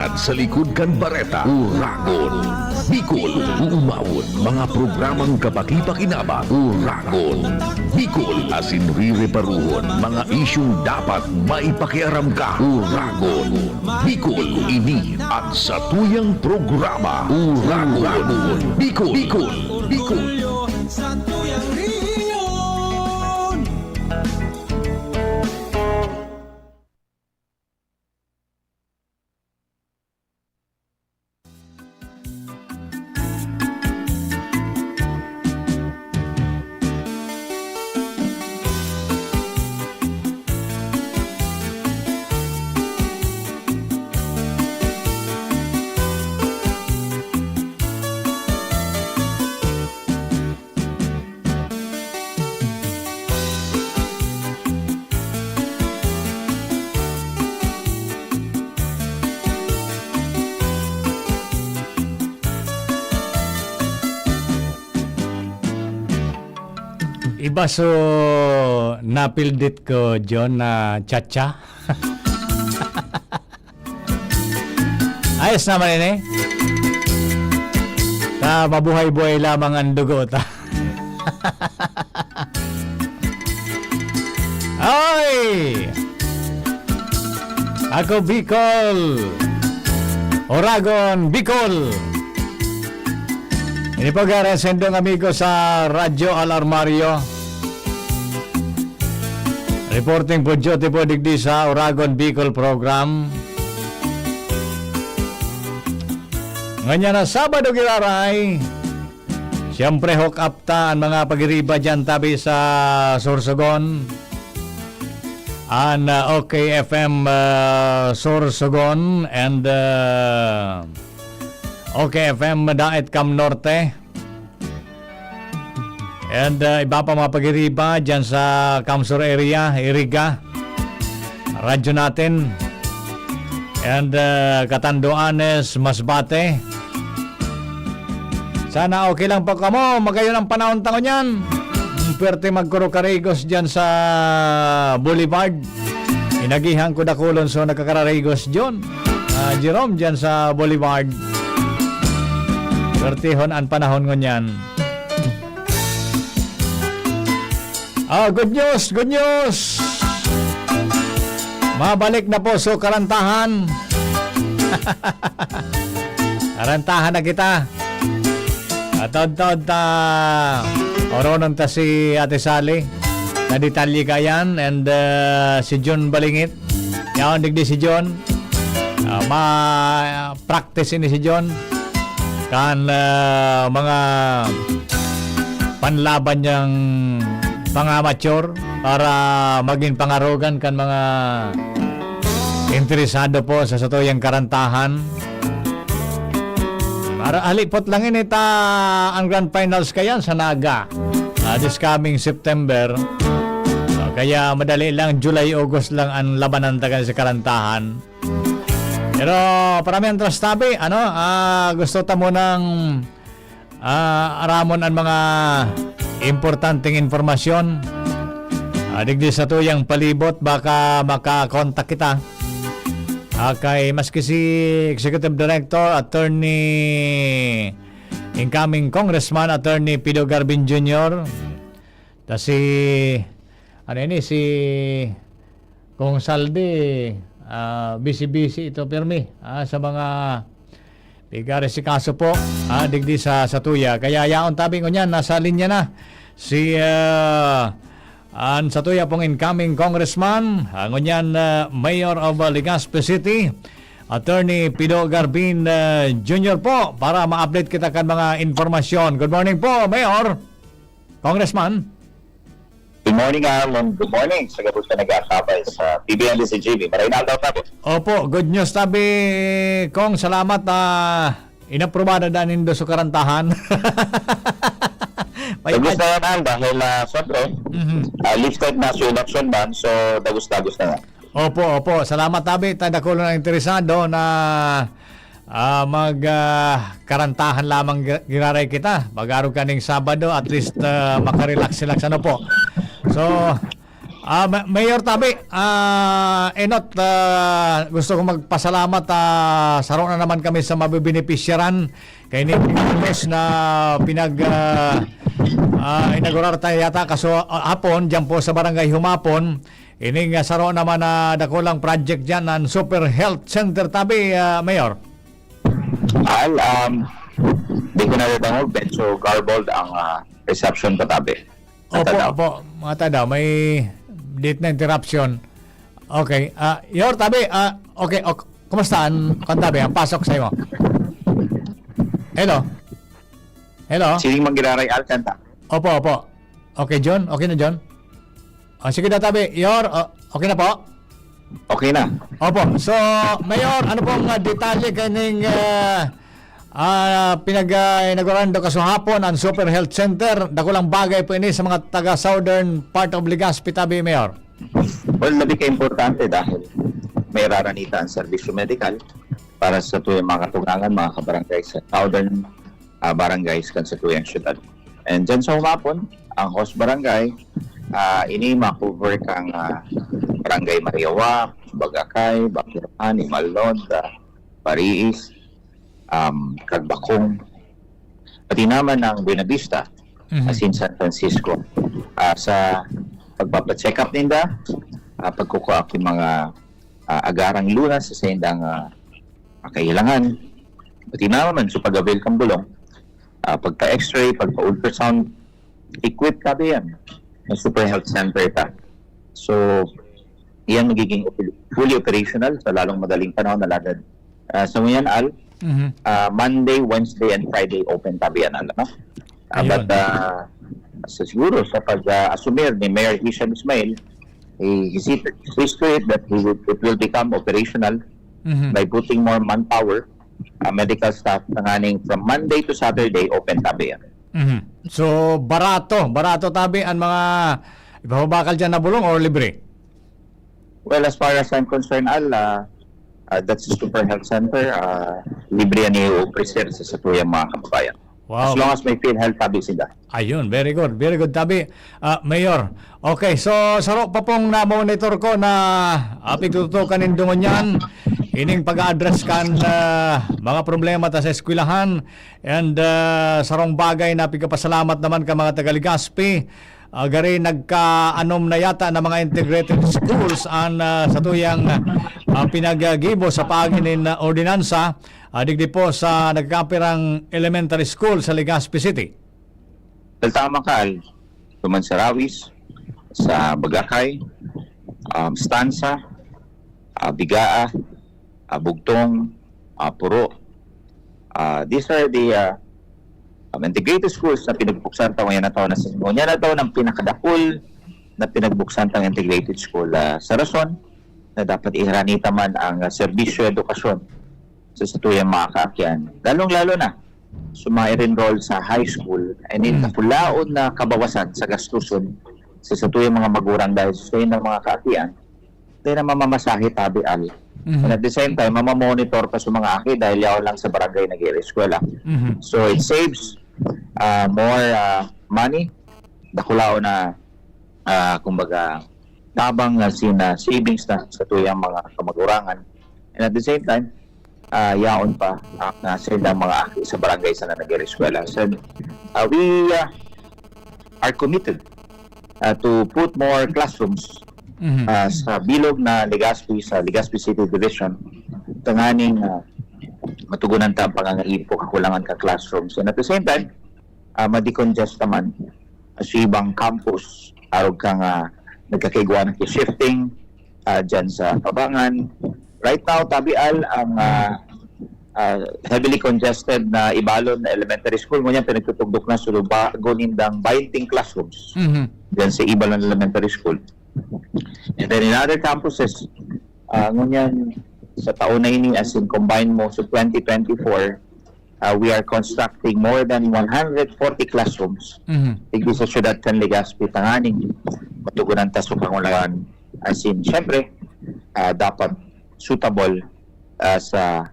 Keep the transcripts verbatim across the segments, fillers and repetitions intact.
Sa likod kan bareta, Uragon, Bicol. Uumawon mga programang kapakipakinabang, Uragon, Bicol. Asin rireparuhon mga isyung dapat maipakiaram ka, Uragon, Bicol. Ini an satuyang programa, Uragon, Bicol, Bicol, Bicol. Iba so napildit ko, John, na cha-cha. Ayos naman ini. Ta mabuhay-buhay lamang ang dugo ta. Ay! Ako Bicol. Oragon, Bicol. Ini po gara sendong amigo sa Radyo Alarmario. Reporting for duty po digdi sa Oragon Bicol Program. Nganyan na Sabado giraray, siyempre, hook up ta an mga pagiriba diyan tabi sa Sorsogon. An, ah, OK F M, ah, Sorsogon and, ah, OK F M Daet Cam Norte. And, uh, iba pa mga pagiriba dyan sa Kamsur area, Iriga, Radyo Natin, and, uh, Catanduanes, Masbate. Sana okay lang po kamo. Magayon ang panahon ta ngunyan. Pwerte magkurukarigos dyan sa Boulevard. Inagihan ko dakulon, so nagkakararigos, John. Ah, Jerome, dyan sa Boulevard. Pwertehon an panahon ngunyan. Ah, good news, good news. Mabalik na po so karantahan. Karantahan na kita. At taod-taod ta oronon ta si Ate Sally. Na detalye kayan and, ah, si John Balingit. Yaon digdi si John. Ah, ma-practice ini si John kan, ah, mga panlaban niyang pang-amateur para magin pangarogan kan mga interesado po sa satuyang karantahan. Para halipot lang ini ta ang grand finals kayan sa Naga, ah, this coming September. Ah, kaya madali lang, July, August lang ang labanan ta kan sa karantahan. Pero para mientras tabi, ano, ah, gusto ta munang, ah, aramon an mga importanteng impormasyon. Ah, digdi sa tuyang palibot, baka makakontak kita. Ah, kay maski si Executive Director, Attorney, incoming Congressman Attorney Pido Garbin Junior, ta si, ano ini, si Kong Saldi, ah, busy-busy ito, pirmi, ah, sa mga pigaresikaso po, ah, digdi sa, sa tuya. Kaya yaon tabi ngunyan, nasa linya na si, ah, an satuya pong incoming congressman, ah, ngunyan, ah, Mayor of, ah, Legazpi City, Attorney Pido Garbin, ah, Junior po, para ma-update kita kan mga impormasyon. Good morning po, Mayor. Congressman. Good morning, Al, and good morning sa gabos na nag-aakabay sa P B N D C G B. Maray na aldaw, Pablo. Opo, good news tabi, Kong. Salamat, ah, inaprobada na nindo sa karantahan. May Gabos na yan, Al, dahil, ah, siyempre, Mhm. ah, lifted na so election ban, so dagos-dagos na nga. Opo, opo. Salamat tabi. Ta dakul na interesado na, ah, mag, ah, karantahan lamang gi-, giraray kita. Mag-arog kaning Sabado, at least, ah, makarelax-relax, ano po. So, Ah, Ma-, Mayor Tabi, ah, enot, ah, gusto kong magpasalamat, ah, saro na naman kami sa mabibenepisyaran kaining na pinag, ah, ah, inaugurar tayo yata kaso, ah, hapon, diyan po sa Barangay Humapon. Ining, ah, saro naman na dakulang project diyan, ang Super Health Center Tabi, ah, Mayor. Al, um, di ko nadadangog, medyo garbled ang, ah, reception ko, Tabi. Opo, Matadaw. Opo. Matadaw. May dit na interruption. Okay. Ah, Yor, Tabi, ah, okay, ok, kumusta ang, kwan, Tabi, ang pasok sa imo? Hello? Hello? Sining magiraray, Al, kanta. Opo, opo. Okay, John? Okay na, John? Ah, sige na, Tabi. Yor, ah, okay na po? Okay na. Opo. So, Mayor, ano pong, ah, detalye kaning, ah, ah, pinag, ah, inauguran do kasong hapon ang Super Health Center? Dakulang bagay po ini sa mga taga Southern part of Legazpi, Tabi, Mayor. Well, labi ka importante dahil may raranita ang serbisyo medikal para sa tuyang mga katugangan, mga kabarangay sa Southern, ah, barangays kan sa tuyang syudad. And dyan sa Humapon, ang host barangay, ah, ini ma-cover kang, ah, Barangay Mariawa, Bagakay, Bakirahan, Imalod, ah, Pariis, um, Kagbakong, pati naman ang Buenavista, Mhm. asin San Francisco, ah, sa pagpapa-check up ninda, ah, pagkukuha kin mga, ah, agarang lunas sa saindang, ah, kailangan. Pati naman sa pag-avail kan bulong, ah, pagpa-X-ray, pagpa-ultrasound, equipped kami yan. May Super Health Center ka. So, yan magiging op-, fully operational sa lalong madaling panahon na lagad. Ah, sa ngayon, Al, Mhm. ah, Monday, Wednesday, and Friday open tabi yan, Al, no? Ah, Ayun. but, ah, sa, siguro sa pag, ah, asumir ni Mayor Hisham Ismail, he, he sees, sees to it that he will, it will become operational Mhm. by putting more manpower, ah, medical staff, tanganing from Monday to Saturday, open tabi yan. Mhm. So, barato, barato tabi ang mga ipapabakal dyan na bulong or libre? Well, as far as I'm concerned, Al, ah, ah, that's the Super Health Center. Ah, libre yan i-offer sa satuyang mga kababayan. Wow. As long as may PhilHealth tabi sila. Ayun, very good. Very good, tabi, ah, Mayor. Okay, so saro pa pong na-monitor ko na, ah, pigtutukan nindo ngunyan ining pag-a-address kan, ah, mga problema ta sa eskwelahan. And, ah, sarong bagay na pigpapasalamat naman ka mga taga Legazpi, ah, gari nagkaanom na yata na mga integrated schools an, ah, satuyang, ah, pinaggibo sa paagi nin, ah, ordinansa, ah, digdi po sa nagkapirang elementary school sa Legazpi City. Well, tama ka, Al. Duman sa Rawis, sa Bagakay, um, Stanza, ah, Bigaa, ah, Bugtong, ah, Puro. Ah, these are the, ah, um, integrated schools na pinagbuksan ta ngayon na taon na sa ngayon na taon ang pinakadakul na pinagbuksan tang integrated school, ah, sa rason na dapat iharanita man ang, ah, serbisyo edukasyon sa satuyang mga kaakian, lalong-lalo na sa mga i-enroll sa high school, I mean, Mm. kapulaon na kabawasan sa gastuson sa satuyang mga magurang dahil sa sayo ng mga kaakian, dahil na mamamasahe tabi, Al. Mhm. And at the same time, mamamonitor pa sa mga aki dahil yaon lang sa barangay nag-iireskwela. Mhm. So, it saves, ah, more, ah, money, dakulaon na, ah, kumbaga, tabang na sina savings na sa tuyang mga kamagurangan. And at the same time, ah, yaon pa ang, ah, sa ilang mga aki sa barangay sa na nag-iireskwela. So, ah, we, ah, are committed, ah, to put more classrooms, Mhm. ah, sa bilog na Legazpi, sa Legazpi City Division, tanganing, ah, matugunan ta ang pangangaipo, kakulangan ka classrooms. And at the same time, ah, ma-decongest naman sa ibang campus, arog kang, ah, nagkakaigwa na shifting, ah, dyan sa Tabangan. Right now, tabi, Al, ang, ah, ah, heavily congested na Ibalon Elementary School, ngunyan pinagtutugdok na sa lubago nindang twenty classrooms Mhm. dyan sa Ibalon Elementary School. And then in other campuses, ah, ngunyan sa taon na ini, as in combine mo sa twenty twenty-four, ah, we are constructing more than one hundred forty classrooms Mhm. digdi sa syudad kan Legazpi tanganing matugunan ta sa pangunahan. As in, syempre, ah, dapat suitable, ah, sa,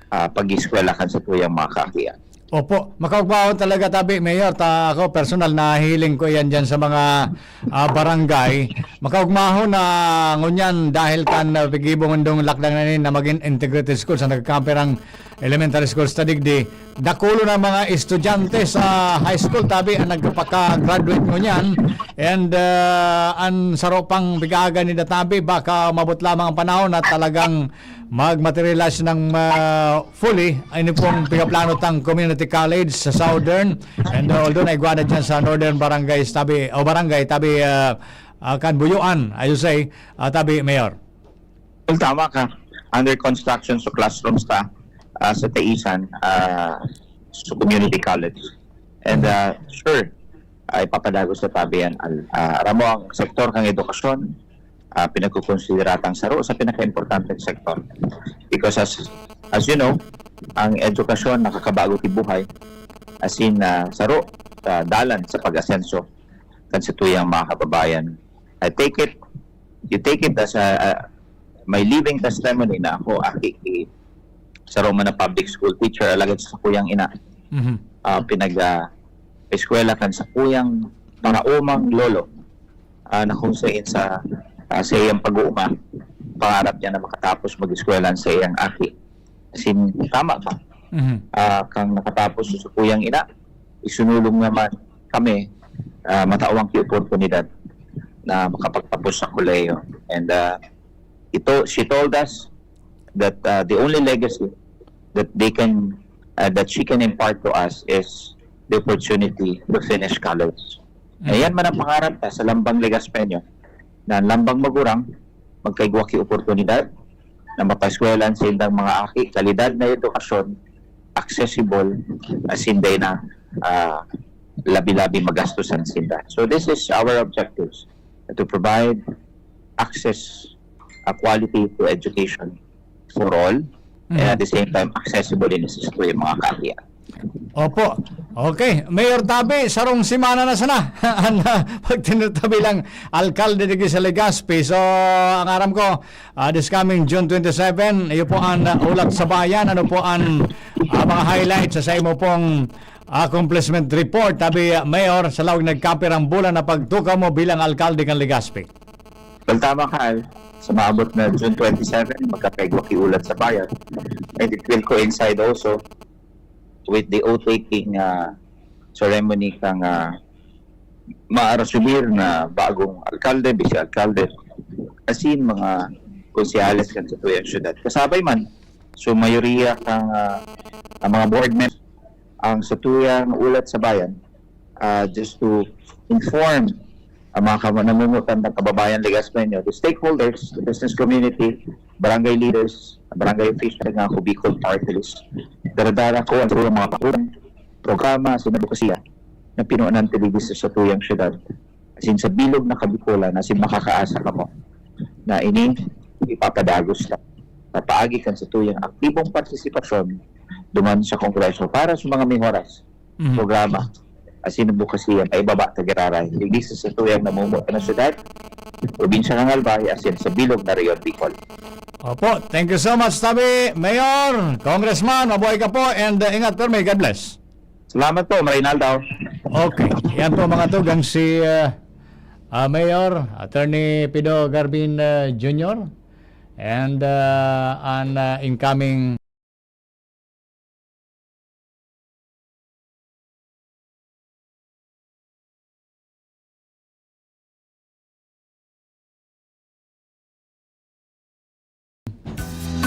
ah, pag-eskwela kan satuyang mga kaakian. Opo, makaugmahon talaga tabi, Mayor. Ta, ako personal, nahihiling ko iyan diyan sa mga, ah, barangay. Makaugmahon na ngunyan dahil kan, ah, pigibong indong lakdang na ini na magin integrated school sa nagkakamperang elementary schools ta digdi. Dakulo na mga estudyante sa high school, tabi, ang nagpaka-graduate ngunyan. And, ah, an saro pang pigaaga ni Databi, baka umabot lamang ang panahon na talagang mag-materialize ng, ah, fully. Ini pong pinaplano tang community college sa Southern. And, ah, although naigwa na dyan sa Northern Barangay, tabi, o Barangay, tabi, ah, ah, kan Buyuan, I should say, ah, tabi, Mayor. Well, tama ka. Under construction sa classrooms ta, ah, sa Taisan, ah, sa community college. And, ah, sure, ay papadagos sa tabi yan. Al-, ah, aram mo, ang sektor ng edukasyon, ah, pinagkukonsidera tang saro sa pinaka-importanteng sektor. Because as, as you know, ang edukasyon nakakabago ti buhay, as in, ah, saro sa dalan sa pag-asenso kan sa tuyang mga kababayan. I take it, you take it as a, a, my living testimony na ako, aki, i-, saro man na public school teacher, alagad sa kuyang ina, Mhm. ah, pinag, ah, eskwela kan sa kuyang paraomang lolo, ah, na kung sa, sa, ah, sa iyang pag-uuma, pangarap niya na makatapos mag-eskwela sa iyang aki. As in, tama ka. Mhm. Ah, kang nakatapos sa kuyang ina, isunulong naman kami, ah, matawang ki oportunidad na makapagtapos sa kolehiyo. And, ah, ito, she told us that, ah, the only legacy that they can, ah, that she can impart to us is the opportunity to finish college. Mhm. Ayan man ang pangarap ta sa Lambang Legazpeño, na ang Lambang Magurang magkaigwa ki oportunidad na mapaeskwelahan sa indang mga aki, kalidad na edukasyon, accessible, as in, dai na, ah, labi-labi magastusan sinda. So this is our objectives, to provide access, a quality to education for all, and at the same time, accessible din sa eskwela, mga kaakian. Opo. Okay. Mayor Tabi, sarong semana na sana. An, ah, pagtinatabi lang, alkalde digdi sa Legazpi. So, ang aram ko, ah, this coming June twenty-seven, iyo po ang, ah, Ulat sa Bayan. Ano po ang, ah, mga highlights sa, sa imo pong accomplishment report? Tabi, ah, Mayor, sa laog nagkapirang bulan na pagtukaw mo bilang alkalde kan Legazpi. Well, tama ka, Al. Sa maabot na June twenty-seven, magkakaigwa ki Ulat sa Bayan. And it will coincide also with the oath-taking, ah, ceremony kang, ah, maarasumir na bagong alkalde, vice alkalde, asin mga konsehales kan sa tuyang syudad. Kasabay man, so mayoriya kang, ah, ang mga board members, ang sa tuyang Ulat sa Bayan, ah, just to inform ang mga kama-, namumutan ng kababayan Legazpeño, the stakeholders, the business community, barangay leaders, barangay official nga ako, Bicol Party List. Daradara ko ang mga pakulang programa sa advokasya na pinunan ta digdi sa satuyang syudad. Asin sa bilog na Kabikolan, asin makakaasa kamo na ini ipapadagos na sa paagi kan satuyang aktibong partisipasyon duman sa Kongreso para sa mga mehoras Mhm. programa asin adbokasiya na ibaba ta giraray digdi sa satuyang namumutan na syudad, probinsya kan Albay, asin sa bilog na Rehiyon Bicol. Opo, thank you so much, tabi, Mayor, Congressman, mabuhay ka po, and, uh, ingat pirmi, God bless. Salamat po, Marinaldo. Okay, yan po mga tugang si, uh, uh, Mayor Attorney Pido Garbin, uh, Junior, and, uh, an, uh, incoming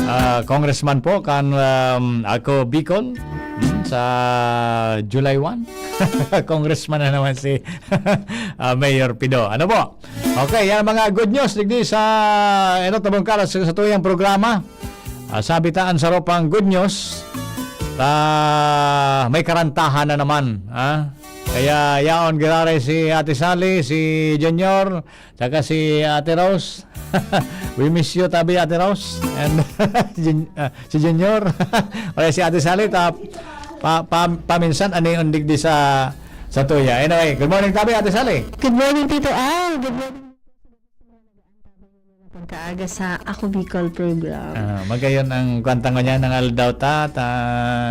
Ah, congressman po kan, um, ako, Bicol, hmm, sa July one. Congressman na naman si, ah, Mayor Pido. Ano po? Okay, yan ang mga good news digdi sa, ano, tabang kalas sa, sa tuyang programa. Ah, sabi ta, ang sarong good news, ah, may karantahan na naman, ha? Kaya yaon giraray si Ate Sally, si Junior, saka si Ate Rose. We miss you, tabi, Ate Rose. And si Jun-, ah, si Junior. Wala si Ate Sally, ta, pa, pa, paminsan, ani, undig di sa, sa tuya. Anyway, good morning, tabi, Ate Sally. Good morning, Tito Al. Good morning. Kaaga sa Ako Bicol program. Ah, magayon ang kwanta ko niya, ng aldaw ta, ta,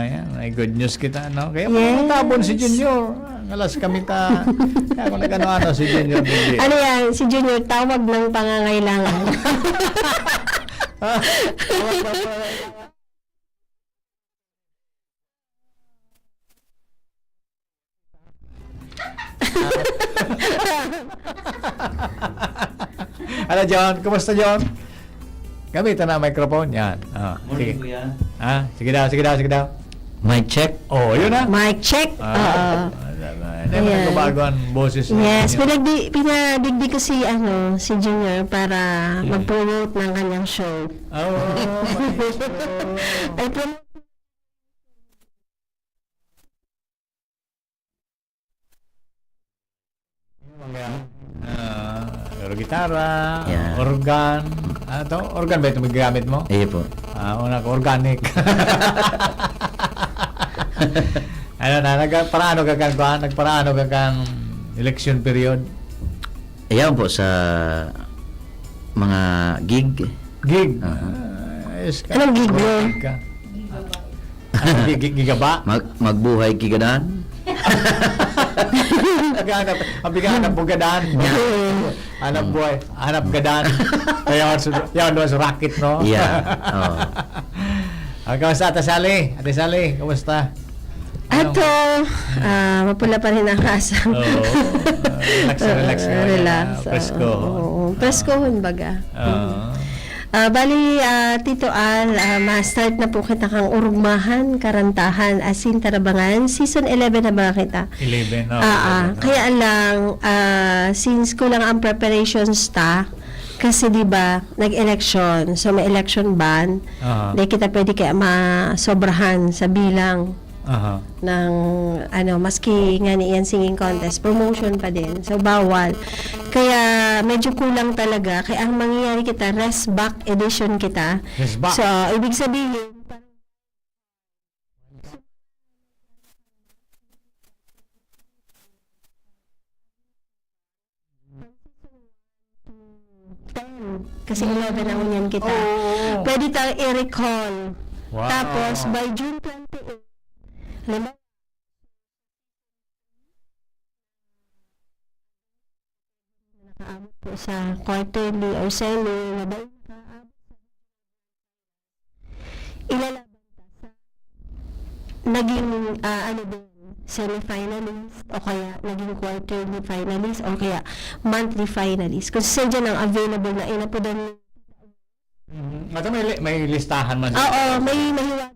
yan, may good news kita, no? Kaya Yes. matabon si Junior. Ang alas kami ta. Kaya ako nag-ano-ano si Junior, hindi. Ano yan? Si Junior, tawag ng pangangailangan. Ah, tawag ng pangangailangan. Ano, John? Kumusta, John? Gamitan na ang microphone. Yan. Ah, Morning, sige. Kuya. Ah, sige daw, sige daw, sige daw. Mic check. Oh, yun na. Mic check. Ah, Oo. wala na. Hindi naman Ayan. nagbabago ang boses niya. Yes, pinagdi-, pinadigdi ko si, ano, si Junior para Hmm. mag-promote ng kanyang show. Oo, may show. Ay, promote. Yung mga, ah, pero gitara, Yeah. organ, ano to? Organ ba itong magagamit mo? Iyo po. Ah, una ko, organic. Ano na, nagparaano ka kan, kuwan? Nagparaano ka kan election period? Ayan po, sa mga gig. Gig? Aha. Ah, ayos ka. Anong gig mo? Gig ka. Ano, gi-, gi-, gigaba? Mag-, magbuhay ki gadan. Naghahanap, ang bigyan hanap mo gadan. Yeah. Hanap Mm. buhay, hanap gadan. Kaya yaon sa, yaon doon sa racket, no? Yeah. Oo. Ah, kamusta, Ate Sally? Ate Sally, kamusta? Anong Ato, ah, mapula pa rin ang asa. Oo. Ah, relax, relax Oo, ka, relax, ah, presko. oo, oo. Ah. Preskohon baga. Oo. Mm. Ah, bali, ah, Tito Al, ah, ma-start na po kita kang Urugmahan, Karantahan, asin Tarabangan. Season eleven na ba kita? Eleven, oh, Ah, ah. eleven, oh. Kaya lang, ah, since kulang ang preparations ta, kasi di ba, nag-election, so may election ban, Aha. di kita pwede kaya masobrahan sa bilang. Aha. ng, ano, maski nga ni iyan singing contest, promotion pa din. So, bawal. Kaya medyo kulang talaga. Kaya ang mangyayari kita, rest back edition kita. Rest back. So, ibig sabihin, ten. Kasi eleven na ngunyan kita. Oo, oo, oo. Pwede tayo i-recall. Wow. Tapos, by June twenty-eight, halimbawa, nakaabot po sa quarterly or semi, mabay nakaabot sa Ilalaban ta sa naging, ah, ano din, semifinalist o kaya naging quarterly finalist o kaya monthly finalist. Kung saan dyan ang available na inapodan mo. Mhm. At may li-, may listahan man sa Oo, may mahiwagang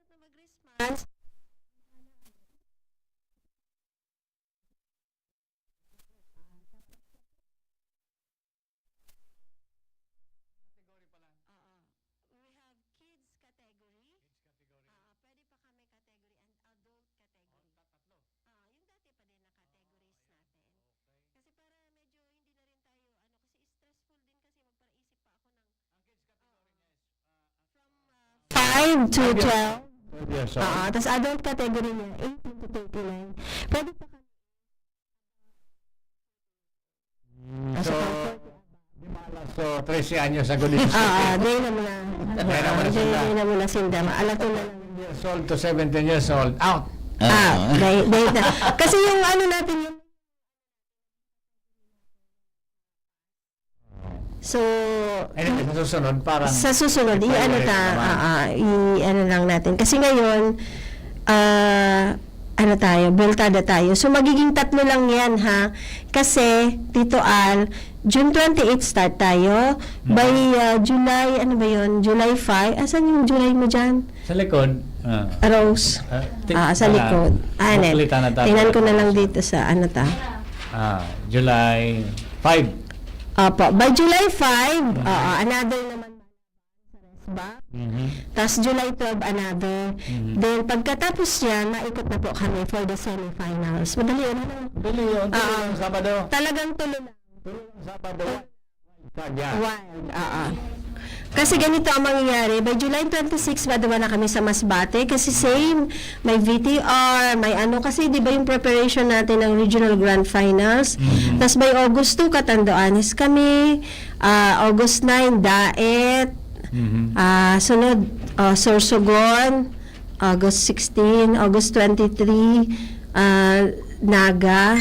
Category pa lang. Oo. We have kids category. Kids category. Oo, pwede pa kami category and adult category. Oh, ta-, tatlo. Oo, yung dati pa din na categories natin. Ah, okay. Kasi para medyo hindi na rin tayo, ano, kasi stressful din kasi magparaisip pa ako ng Ang kids category niya is, ah, ah, Five to Five years. twelve. Twelve years old. Oo, tas adult category niya, eighteen to thirty-nine. Pwede pa kami. Mm, Nasa so, comfort. Di ba, alas, so, trese anyos ago din. Ah, ah, di na muna. Di na muna Ah, di, sila. Di na muna sila. Alato na lang. Years old to seventeen years old. Out. Ah, Ah. di, di na. Kasi yung ano natin, yung So, Anyway, sa susunod, parang sa susunod, i-, i-priority ano ta, naman. ah, ah, i-, ano lang natin. Kasi ngayon, ah, ano tayo, buweltada tayo. So, magiging tatlo lang yan, ha? Kasi, Tito Al, June twenty-eight start tayo. Mhm. By, ah, July, ano ba yun? July five? Asan yung July mo dyan? Sa likod, ah. Rose. Ah, ti-, Ah, sa ah, likod. Ah, ne. buklitan na tayo. Tingnan ko na lang dito sa ano ta. Ah, July five. Opo, by July five, Mhm. oo, another naman. back. Mhm. Tas July twelve, another. Mhm. Then, pagkatapos niyan, maikot na po kami for the semifinals. Madali yun, ano? Madali yun. Tuloy Oo. lang Sabado. Talagang tuloy lang. Tuloy lang Sabado. Wild card yan. Wild, oo. Kasi ganito ang mangyayari. By July twenty-six, maduman na kami sa Masbate. Kasi same, may V T R, may ano. Kasi di ba yung preparation natin ng regional grand finals? Mhm. Tas by August two, Catanduanes kami. Ah, August nine, Daet. Mhm. Ah, sunod, ah, Sorsogon, August sixteen, August twenty-three, ah, Naga.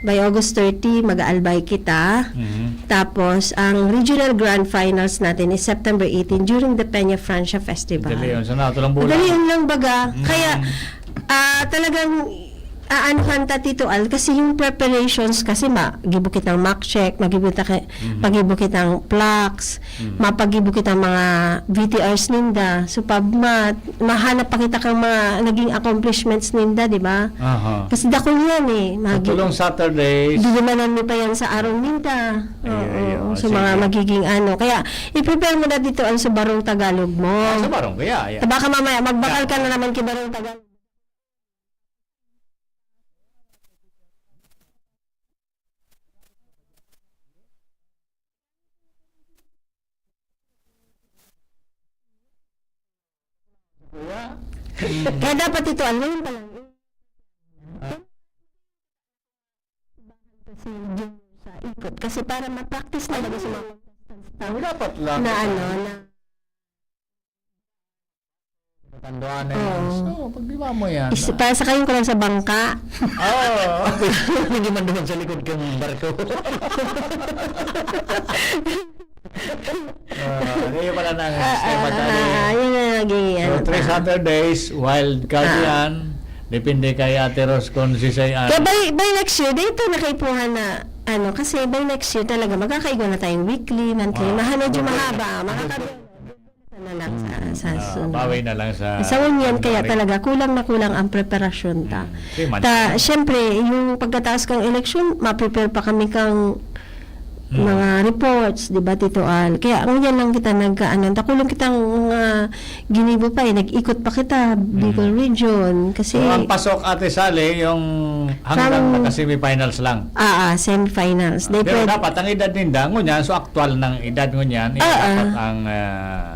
By August thirty, mag-aalbay kita. Mhm. Tapos, ang regional grand finals natin is September eighteen during the Peña Francia Festival. Dali yun. Sana, ito lang bulan. Dali yun lang baga. Mhm. Kaya, ah, talagang aanuhan ta, Tito Al, kasi yung preparations, kasi magibo kitang mock check, magibo ta ka-, Mhm. magibo kitang plaques, Mhm. mapagibo kitang mga V T Rs ninda. So, pag ma-, mahanap pa kita kang mga naging accomplishments ninda, di ba? Aha. Kasi dakul yan eh. Sa Magi-, tulong Saturdays. Dudumanan mo pa yan sa araw ninda. Ay, ay, Oo, oo. So, Sige. mga magiging ano. Kaya, i-prepare mo na dito ang sa barong Tagalog mo. Ah, sa barong, kaya, yeah. Baka mamaya, magbakal ka Yeah. na naman kay barong Tagalog. Kuya? Kaya dapat ito, ano yun pala? Ah. Kasi yun sa ikot. Kasi para ma-practice na baga sa mga contestants na, Ay, dapat lang. na ano, na Katanduanes. Oo. So, pagdiwa mo yan, Is-, ah. Para sakayin ko lang sa bangka. Oo. Hindi man duman sa likod kang barko. Ah, ano yun pala na ang Ah, sistema ah, tayo? ah, yun na lagi, So, ano three pa. Saturdays, wild card Ah. yan. Depende kay Ate Rose kung si Say Ann. Kaya by, by next year, dito na kaipuhan na, ano, kasi by next year talaga, magkakaigwa na tayong weekly, monthly. Ah, Maha-, medyo okay. mahaba, mga kabi-, na lang sa, sa Ah, sunod. bawi na lang sa Sa ngunyan, kaya February. talaga, kulang na kulang ang preparasyon ta. Hmm. Sige, man. Ta, siyempre, yung pagkatapos kang eleksyon, ma-prepare pa kami kang Hmm. mga reports, di ba, Tito Al? Kaya ngunyan lang kita nagkaano, dakulang kitang mga ginibo pa eh, nag-ikot pa kita, Bicol Hmm. Region, kasi So, ang pasok, Ate Sally, yung hanggang From naka-semifinals lang. Ah, ah, semifinals. They Pero pwede dapat ang edad ninda, ngunyan, so aktual ng edad ngunyan, eh, Ah, ah. dapat ang, ah,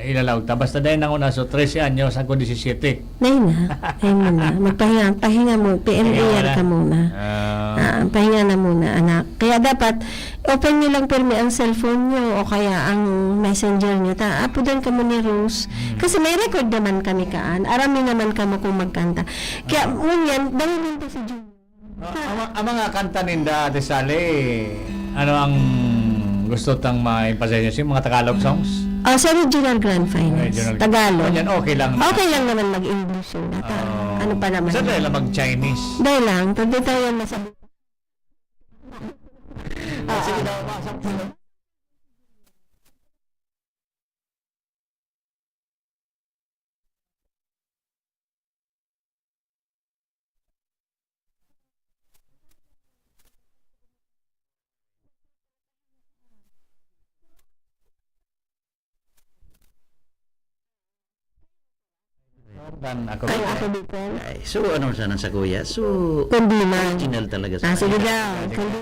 ilalaog ta. Basta dahil nanguna, so trese anyos, ako disisiyete. Nay na, nay mo na. Magpahinga, pahinga mo, P M A R Pahinga muna. ka muna. Ah. Ah, pahinga na muna, anak. Kaya dapat, open nyo lang pirmi ang cellphone nyo o kaya ang messenger nyo. Ta, apodan kamo ni Rose. Hmm. Kasi may record naman kami kaan. Aram mi naman kamo kung magkanta. Kaya, Ah. ngunyan, dahil nito si Jun. Ah, ang, ang mga kanta ninda, Ate Sally, ano ang gusto tang ma-emphasize niyo? Yung mga Tagalog songs? Ah, sa regional grand finals. Regional. Tagalog. Yan, okay lang na. Okay lang naman mag-English yun. At, ah, Oo. ano pa naman? Sa dahil lang mag-Chinese. Dahil lang, pwede tayo yan masabi. Ah, sige daw, pasok po. Jordan, ako Ay, Bicol. ako Bicol. Ay, so ano sana sa kuya? So, Kundi man. original talaga sa Ah, sige kanya. daw. Kundi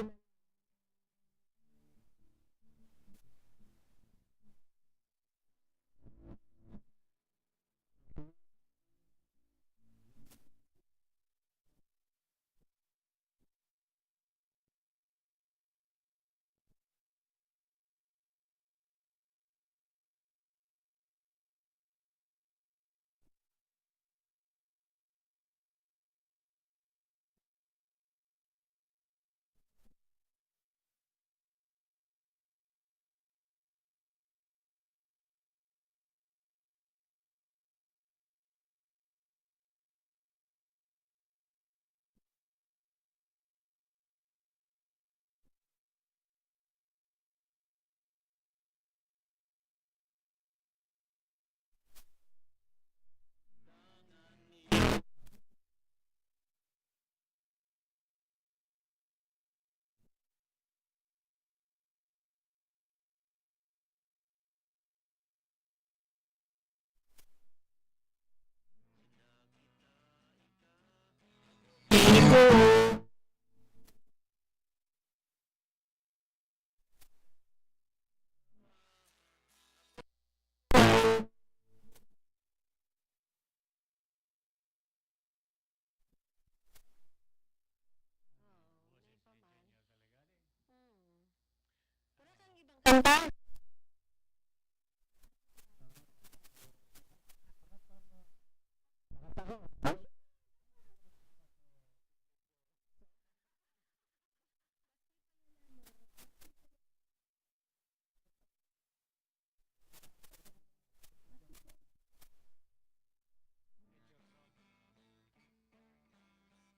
Kanta? Bakit? Kung ako ay aasawa. Ating gabi. Kung ako ay mag-aasawa, ang pipiliin ko, ang pipiliin ko, anak ng bumbero.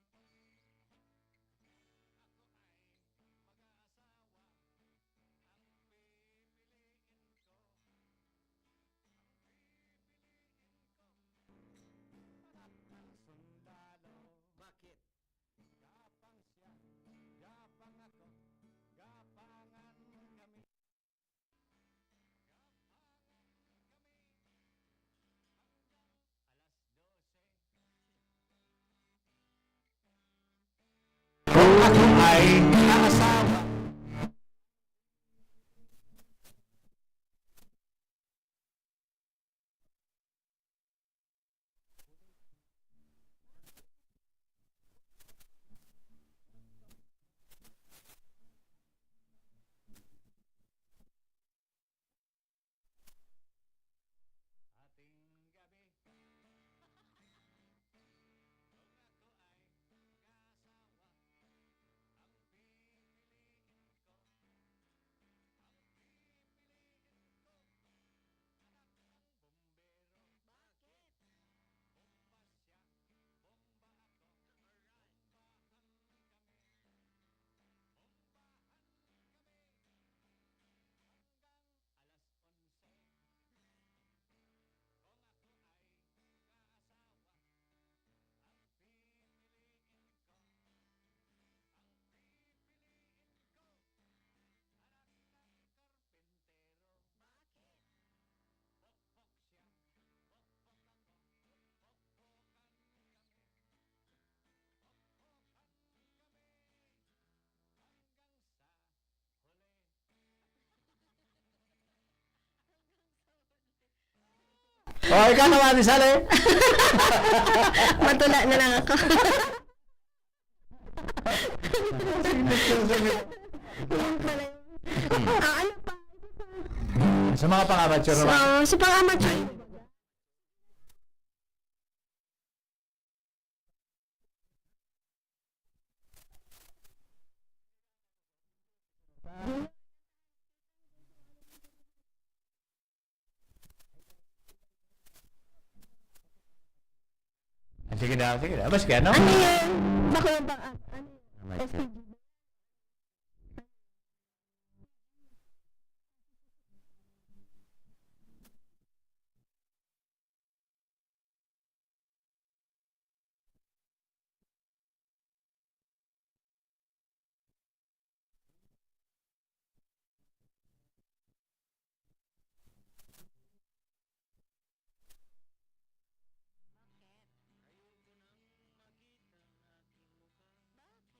Bakit? Bomba siya, bomba ako, bombahan kami. Bombahan kami. Hanggang alas onse. Kung ako ay mag-aasawa, ang pipiliin ko, ang pipiliin ko, anak ng karpintero. Bakit? Pokpok siya, pokpok ako, pokpokan kami. Pokpokan kami hanggang sa huli. O, ikaw naman, Ate Sally. Matula na lang ako. Yan pala yun. Ah, ano pa? Sa mga pang-amateur naman. So, sa pang-amateur. Ah, sige daw, sige daw. Maski ano? Ano yan? Bako yung pang-, ano yan? Tama, S P G ba? Bakit? Ayoko nang makita ang aking mukha. Bakit?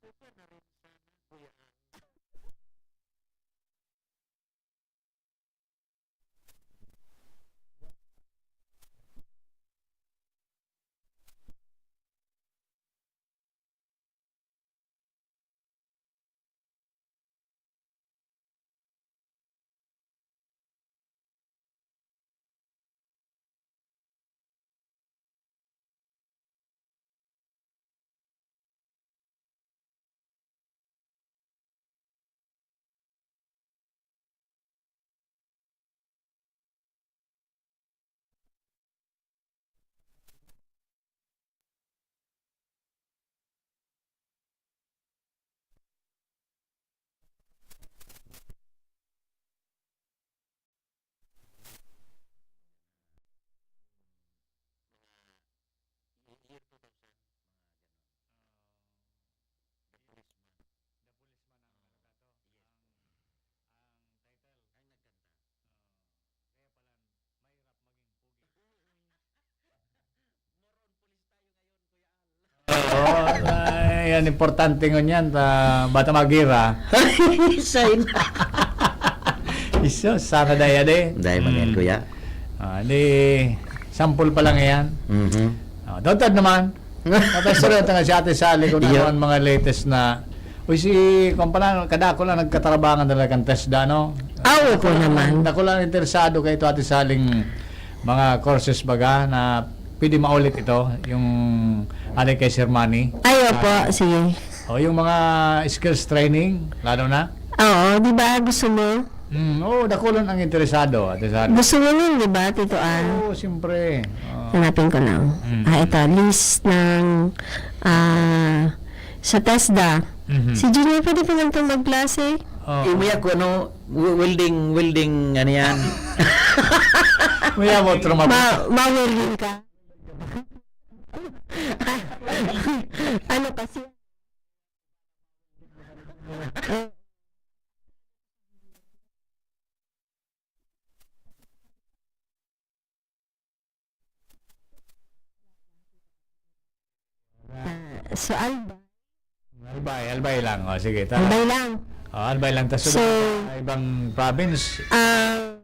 Iba na rin sana, Kuya Al. Mga year two thousand, mga ganon. The Policeman. The Policeman ang ano ka to? Yes. Ang, ang title. Ang nagkanta. Oo. Kaya pala, mahirap maging pogi. More on police tayo ngayon, Kuya Al. Oo, ay, yan, importante ngunyan, ta, bata magira. Sign. Iso, sana daya de. Dahil man yan, Mm. Kuya. Ah, di, sample pa lang yan. Mhm. Ah, Doctor naman. Papaistorya ta nga si Ate Sally kung ano Iyo. ang mga latest na. Uy, si, kung pala, kadako lang nagkatarabangan talaga kan TESDA, no? Ah, oo Dako po lang, naman. dako lang interesado kay ito, Ate Saling mga courses baga na pwede maulit ito, yung alay kay Sir Manny. Ay, opo, Ah, sige. O yung mga skills training, lalo na. Oo, di ba gusto mo? Mm, oo, dakulan ang interesado, Ate Sally. Gusto mo nun, di ba, Tito Al? Oo, siyempre. Oo. Hanapin ko lang. Mm. Ah, ito, list ng, ah, sa TESDA. Mhm. Si Junior, pwede pa lang itong magklase? Oo. Eh, may ako, ano, we-, welding, welding, ano yan? May ako, trauma. Ma-, ma-welding ka? Ano kasi? Ah, so, Albay. Albay, Albay lang. O, sige, tara. Albay lang. O, Albay lang. Tas So, sa ibang province. Ah,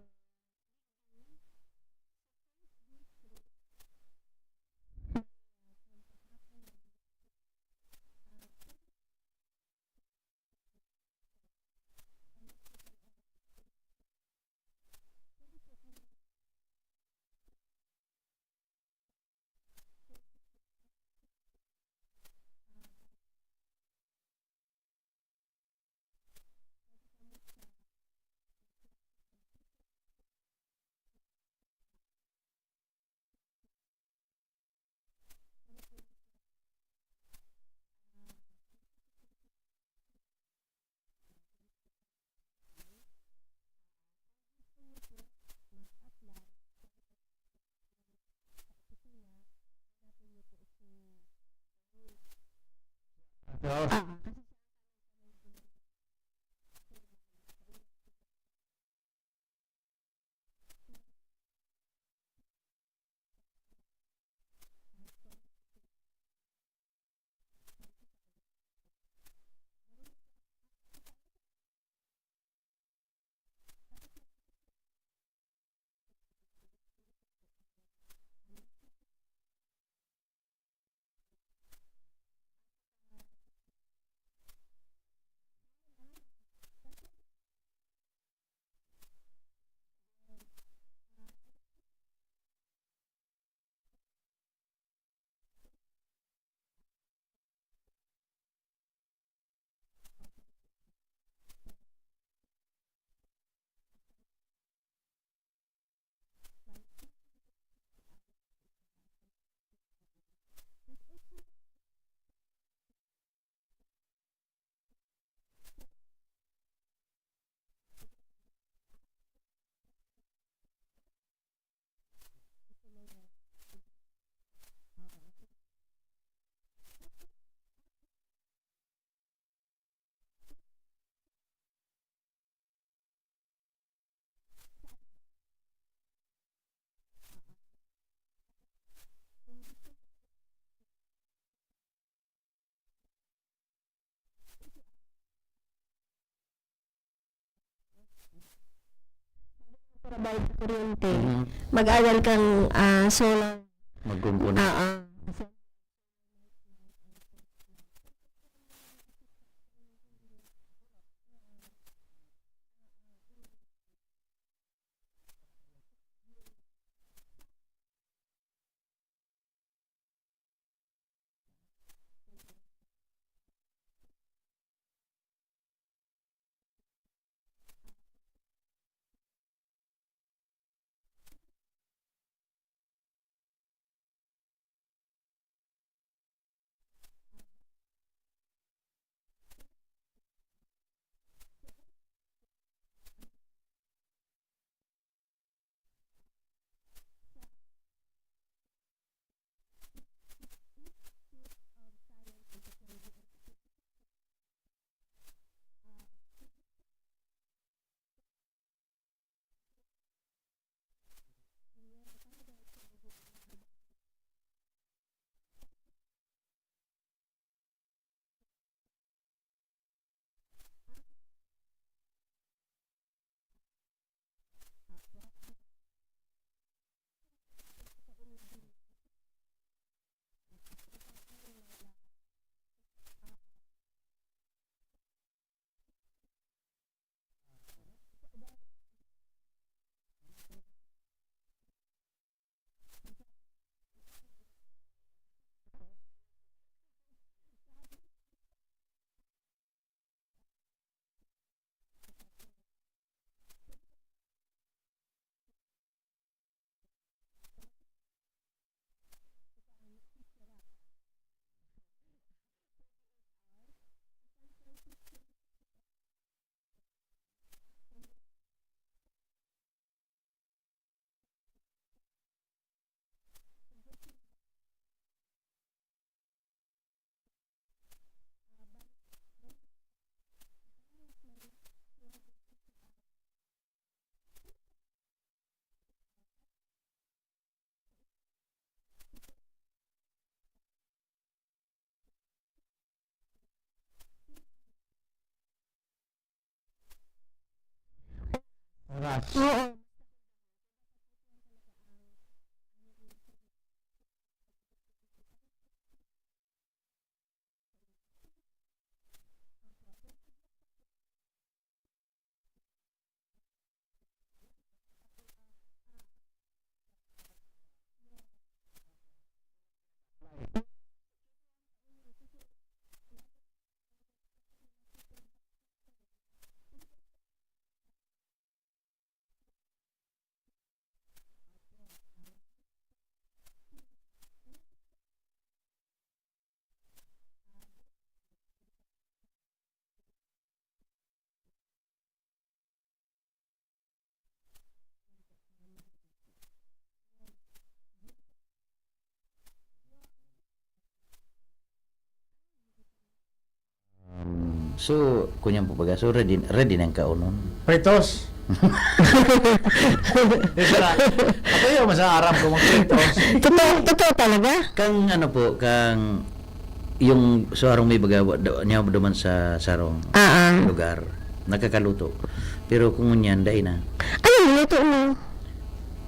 Para bayad sa kuryente. Mhm. Mag-aral kang, ah, solar. Magkumpuni. Ah, ah. Oras. Oo. Um, so, kunyan po baga, so ready, ready na ang kaonon? Pritos. Di ba? Ako yun, mas aram ko magpritos. Totoo, totoo talaga? Kang ano po, kang yung sa harong may baga, wa-, do-, niya duman sa sarong Ah, ah. lugar, nakakaluto. Pero kung ngunyan, dai na. Ano niluto mo?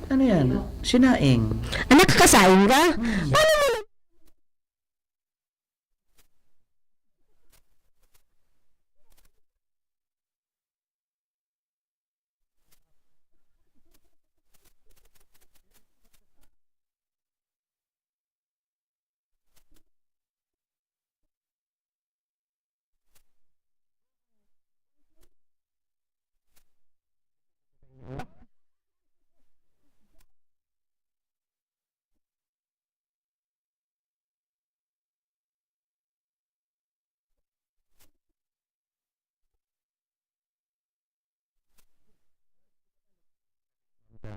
Ano yan? Sinaing. Ah, nakakasaing ka? Hmm. Paano mo na-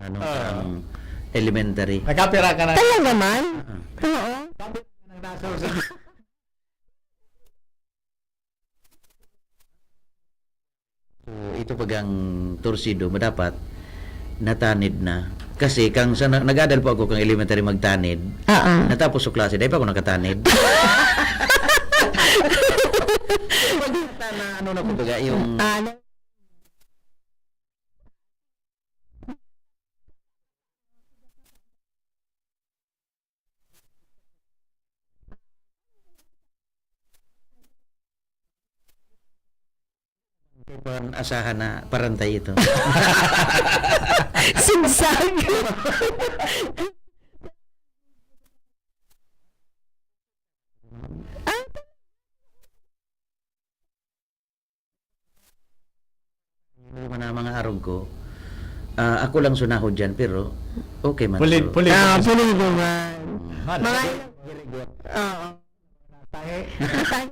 Ano, Ah. ang elementary. Nakapira ka na. Talaga man? Ah. Oo. Sabi ka ng nasal sa So, ito pagang torsido, madapat natanid na. Kasi kang sa na-, nag-adal po ako kang elementary magtanid. Oo. Natapos sa klase, dahil pa ako nakatanid. Pag na, na, ano na po baga, yung Ah, ano? Asahan na parantay ito. Sigsag. Ah, Lima na mga arog ko. Ah, ako lang sunahod dyan, pero okay man. Pulid, so, pulid. Ah, pulido man. Mahal. Mga, oo. Tahi. Sa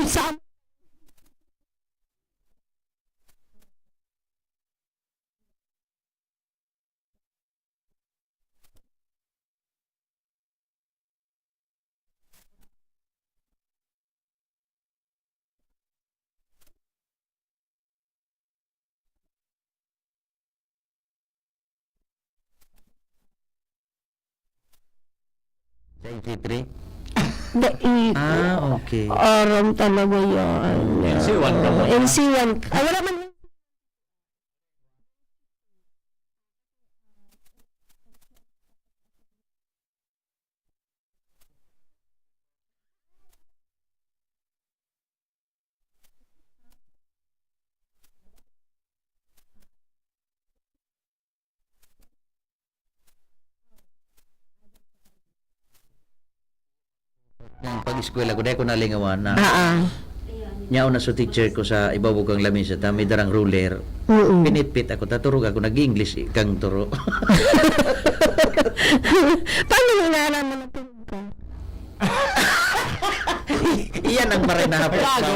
Sa N C three? Dai. Ah, okay. Aram talaga yan. N C one ka ba? N C one. Ah, wala man. Nang pag-eskwela ko, dai ko nalingawan na Ah, ah. Nyaon na so teacher ko sa ibabaw kang lamesa, ta may darang ruler. Mm. Pinitpit ako, taturog ako, nag-English kang turo. Paano mo nalaman na turog ka? Iyan ang marinapot. Gago.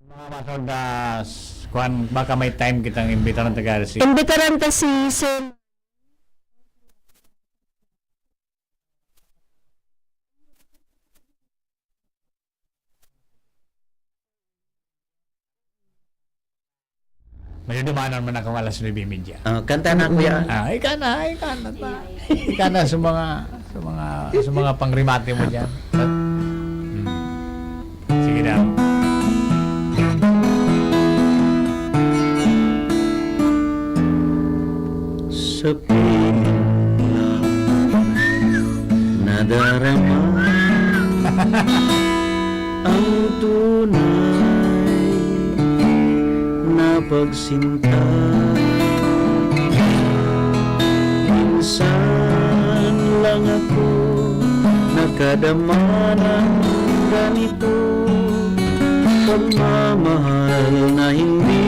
Mga masunod na s-, kwan, baka may time kitang imbitaran taga si Imbitaran ta si Sir. Madudumanan man akong alas nuebe y media. Ah, kanta na, kuya. Ah, ika na, ika na ta. Ika na sa mga, sa mga, sa mga pangrimate mo dyan. Hmm. Sige daw. Sa piling ko lang nadarama ang tunay na pagsinta. Minsan lang ako nakadama ng ganito, pagmamahal na hindi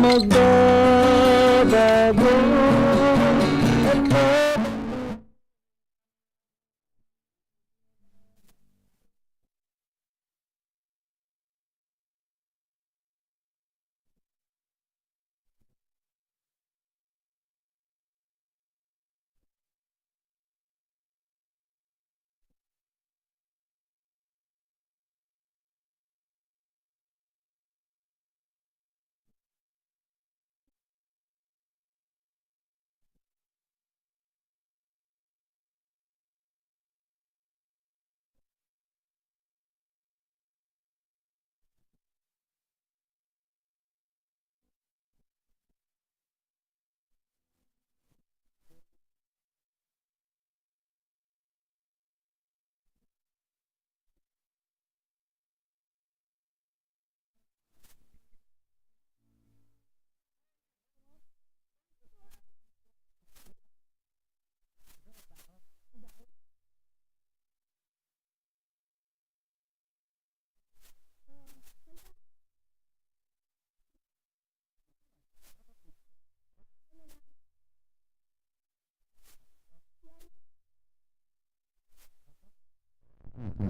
magbabago.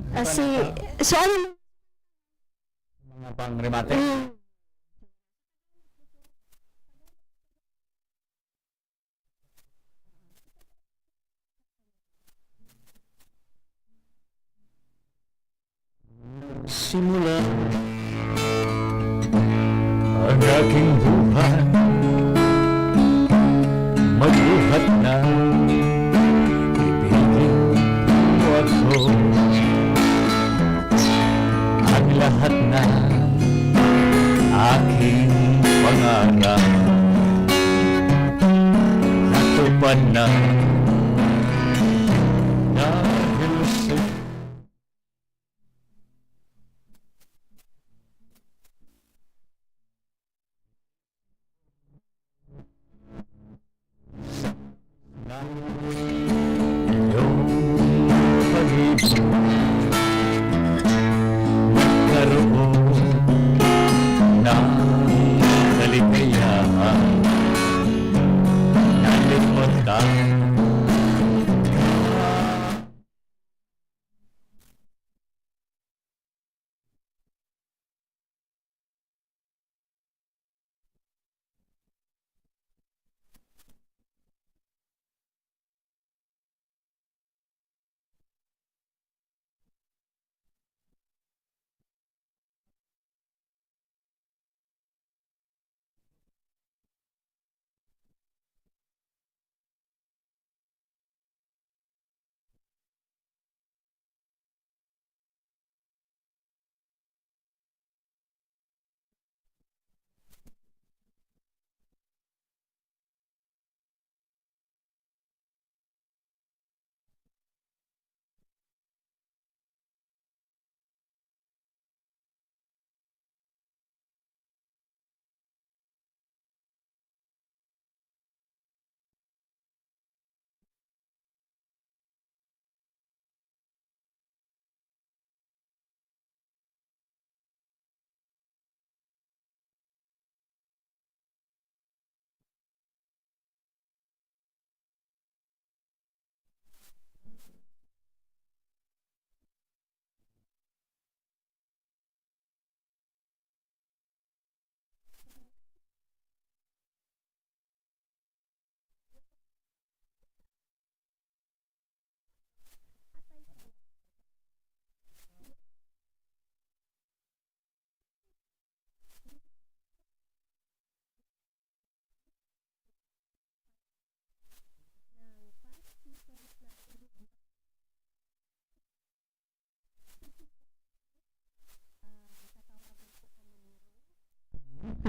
Ah, si, so ano, mga pangremate? Mm. Simula ang aking buhay, magbuhat na, ibigin mo ako. Ang lahat na aking pangarap, natupad na dahil sa iyong pag-ibig. Nagkaroon ng kaligayahan, nalimutan.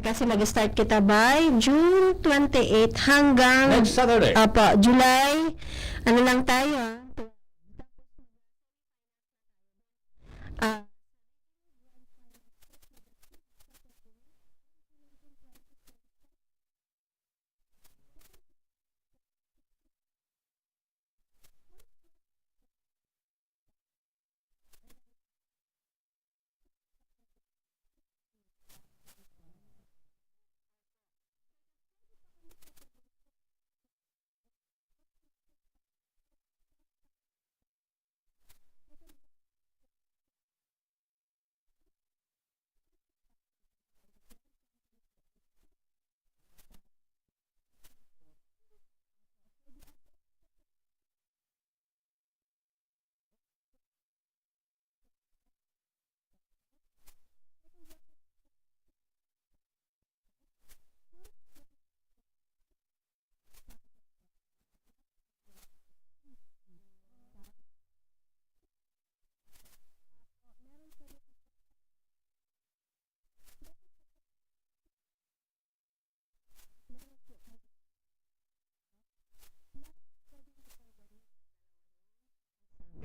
Kasi mag-start kita by June twenty-eight hanggang, next Saturday, apo, July, ano lang tayo, ah. Ah,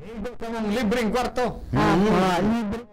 Igo kamong libreng kwarto. Ah, mm, ah, libre.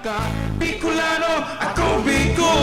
Ka Bicolano, ako Bicol!